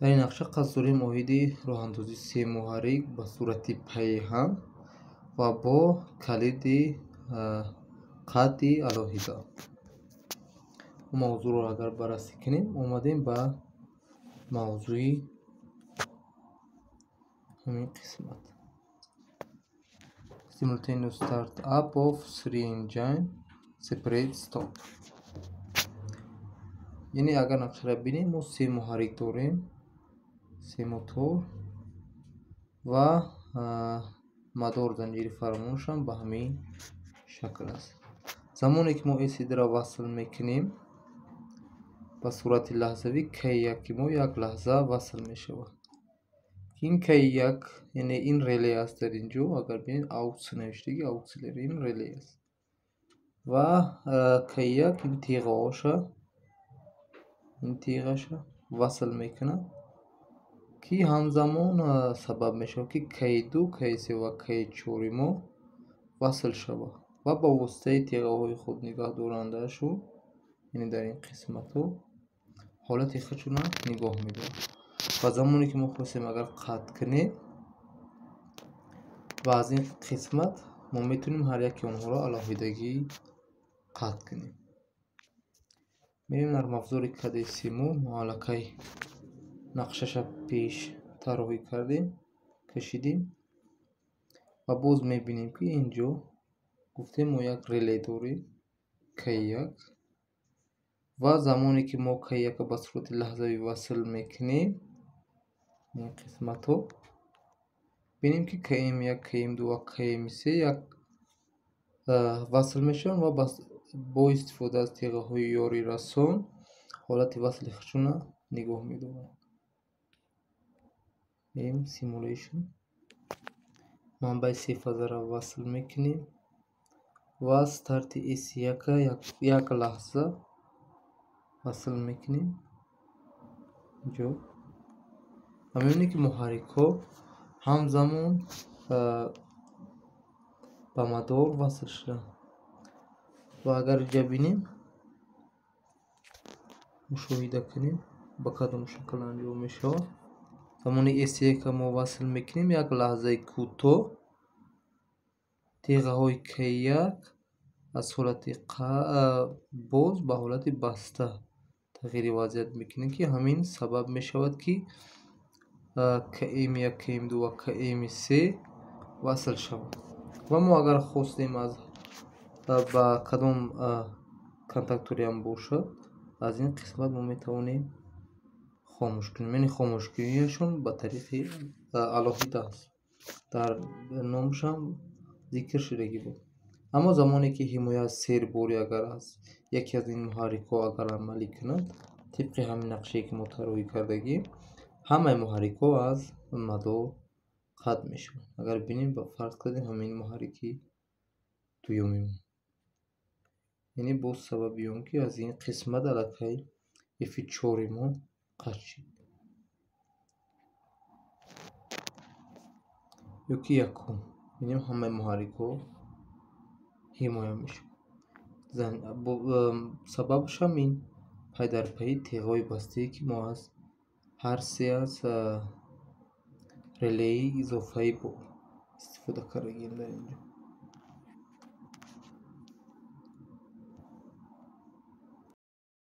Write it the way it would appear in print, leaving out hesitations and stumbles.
Дар ин нақша қасд дорем оиди роҳандозии се муҳаррик ба сурати пайҳам ва бо калиди қатъи алоҳида. Мавзӯъро агар баррасӣ кунем, омадем ба мавзӯи ҳамин қисмат. Simultaneous start-up of three engine separate stop. Яъне агар нақшаро бинем, мо се муҳаррик дорем, се мотор ва мадор занҷири фармонашам ба ҳамин шакл аст. Замоне ки мо S2-ро васл мекунем, ба сурати лаҳзавӣ К1 мо як лаҳза васл мешавад. Ин К1, яъне ин реле аст дар ин ҷо, агар бинед aux навиштагӣ, auxiliary ин реле аст. Ва К1 ин тиғаҳоша, ин тиғаша васл мекунад, ки ҳамзамон сабаб мешавад, ки К2, К3 ва К4 мо васл шавад ва ба воситаи тиғаҳои худ нигаҳдорандаашон, яъне дар ин қисматҳо ҳолати худшона нигоҳ медорад. Ва замоне ки мо хостем агар қатъ кунем, ва аз ин қисмат мо метавонем ҳар яке онҳоро алоҳидагӣ қатъ кунем. Мерем нармафзори КДС-мо, мо аллакай нақшаша пеш тарроҳӣ кардем, кашидем ва боз мебинем, ки ин ҷо гуфтем мо як реле дорем К1 ва замоне ки мо К1 ба сурати лаҳзавӣ васл мекунем, ин қисматҳо бинем, ки КМ1, КМ2 ва КМ3 як васл мешаванд ва бо истифода аз тиғаҳои ёрирасон ҳолати васли худшона нигоҳ медоранд. М simulation манбаи сефазаро васл мекунем ва старти S1 як лаҳза васл мекунем инҷо ва мебинем, ки муҳаррикҳо ҳамзамон ба мадор васл шуданд. Ва агар инҷа бинем, мушоҳида кунем, ба кадом шакл анҷом мешавад. Замони S1 мо васл мекунем, як лаҳзаи кӯтоҳ тиғаҳои К1 аз ҳолати боз ба ҳолати баста тағйири вазъият мекунем, ки ҳамин сабаб мешавад, ки КМ1, КМ2 ва КМ3 васл шаванд. Ва мо агар хостем аз ба кадом контакториам бошад, аз ин қисмат мо метавонем хомӯш кунем. Яъне хомӯшкуниашон ба тариқи алоҳида аст. Дар номашам зикр шудагӣ буд. Аммо замоне ки ҳимоя аз серборӣ агар аз яке аз ин муҳаррикҳо агар амалӣ кунад, тибқи ҳамин нақшае ки мо тарроҳӣ кардагем, ҳамаи муҳаррикҳо аз мадор қатъ мешаванд. Агар бинем, фарз кардем ҳамин муҳаррики дуюми мо. Яъне боз сабаби он ки аз ин қисмат аллакай F4 мо қатъ шуд. Ё ки якум. Бинем, ҳамаи муҳаррикҳо ҳимоя мешаванд. Сабабашам ин пайдарпайи тиғҳои бастае, ки мо аз ҳар се аз релеи изофаӣ истифода кардагем дар ин ҷо.